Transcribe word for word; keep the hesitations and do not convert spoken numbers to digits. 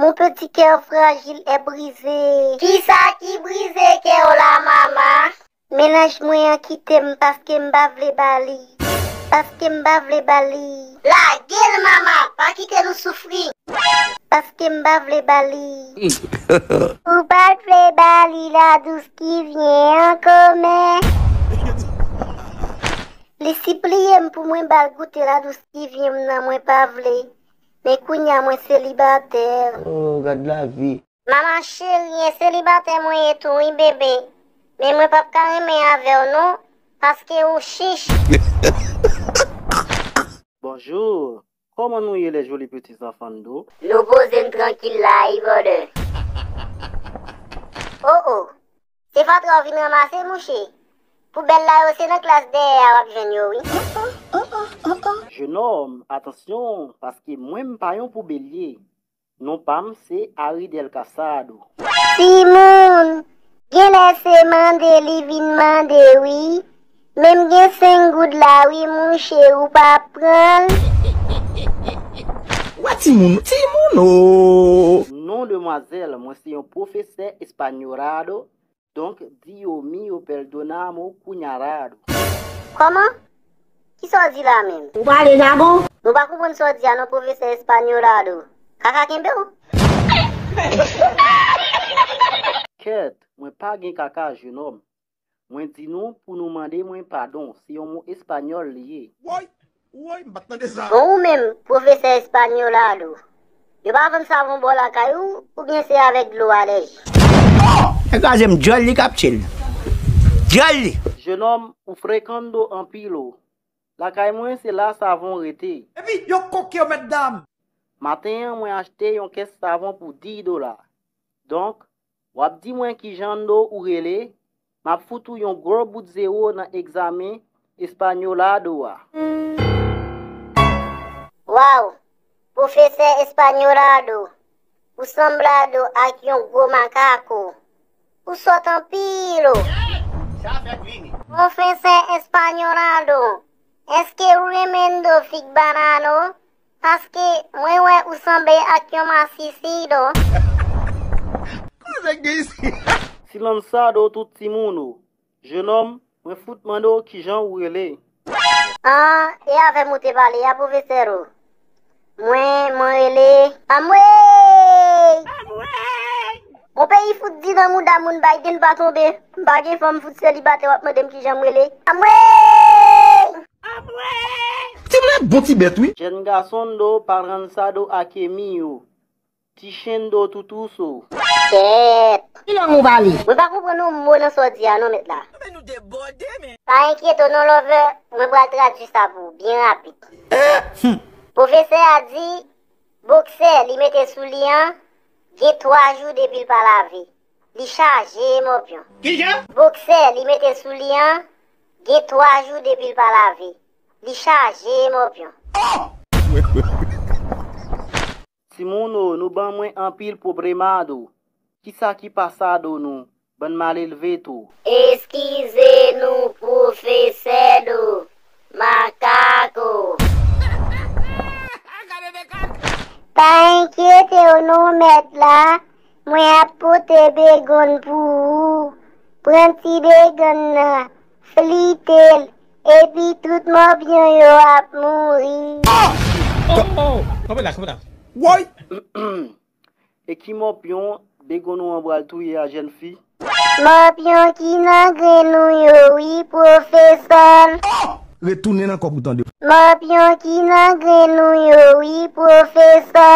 Mon petit cœur fragile est brisé. Kisa ki brize kè w la, mama? Mennaj mwen an kite m paske m pa vle ba li. Paske m pa vle ba li. Lage l, mama, pa kite nou soufri. Paske m pa vle ba li. Ou pa t vle ba li la dous ki vyen an kòmè. Li sipliye m pou mwen ba l goute la dous ki vyen m nan, mwen pa vle. Men kounye a mwen selibatè. Oh, gad lavi. Manman cheri, e selibatè mwen ye tou wi, bebe. Men mwen p ap ka renmen avè w non, paske ou chich. Bonjour. Comment nous y est les jolis petits enfants d'eau? Nou poze n trankil la wi, brother. Oh oh. Se fatra w vin ranmase, mouche? Poubèl la yo se nan klas dèyè a w ap jwenn yo wi. Jenòm, atansyon, paske mwen m pa yon poubelye. Non pa m se Ari Del Casado. Timoun, genlè se mande li vin mande wi. Men m gen senk goud la wi, mouche, ou pa pran l? Wè timoun, timoun o. Non demwazèl, mwen se yon pwofesè espanyolado. Donk, Dios mío, perdonamos, cuñarado. Kòman? Kisa w di la menm? Ou pale jagon? Nou pa konprann sa w di a non, pwofesè espanyolado. Kaka kenbe w? Kèt, mwen pa gen kaka, jenòm. Mwen di nou pou nou mande mwen padon. Se yon mo espanyòl li ye. Woy! Woy, m pa t tande sa. Bon, ou menm, pwofesè espanyolado, yo pa vann savon bò lakay ou, oubyen se avèk dlo alèji? Nèg la se m djòl li k ap tchil. Djòl li. Jenòm, ou frekan dlo anpil o. Lakay mwen, se la savon rete. Epi, yo koke yo mèt dam. Maten an, mwen achte yon kès savon pou dis dola. Donk, w ap di mwen kijan dlo ou rele, m ap fout ou yon gwo bout zewo nan egzamen espanyolado a. Waw! Pwofesè espanyolado, ou sanblado ak yon gwo makako. Ou sòt anpil o. Sa fèt vini. Pwofesè espanyolado, èske ou renmen dlo fig banano? Paske mwen wè ou sanble ak yon masisi dlo. Koze gen isi? Silansado tout timoun o. Jenòm, mwen fout mande w kijan ou rele. An, e avè m ou te pale a, pwofesè o. Mwen, mwen rele Amwey! Mon peyi fout di nan mouda moun Biden pa tonbe. M pa gen fanm, fout selibatè, w ap mande m kijan m rele. Amwey! Ti moun bon ti bèt wi. Jèn gason do, paransa do, akemi yo. Ti chen do, tutuso. Kèt. Ki lang ou pale? Mwen pa konprann yon mo nan sa w di a non, mèt la. Men nou debòde, men. Pa enkyete w non, lover, mwen pral tradui sa pou ou, byen rapid. Pwofesè a di, boksè li mete sou li an, gen twa jou depi l pa lave. Li chaje, mòpyon. Kijan? Boksè li mete sou li an, gen twa jou depi l pa lave. Li chaje, mòpyon. Timoun o, nou ban mwen anpil pwoblema do. Kisa ki pasado nou, bann malelve tou? Eskize nou, pwofesè do, makako. Pa enkyete w non, mèt la. Mwen ap pote begonn pou ou. Pran ti begonn nan, flite l, epi tout mòpyon yo ap mouri. Oh! Oh! Kanpe la, kanpe la. Woy! E ki mòpyon begonn ou an pral touye a, jèn fi? Mòpyon ki nan grenn ou yo wi, pwofesè. Retounen nan kòb ou tande. Mòpyon ki nan grenn ou yo wi, pwofesè.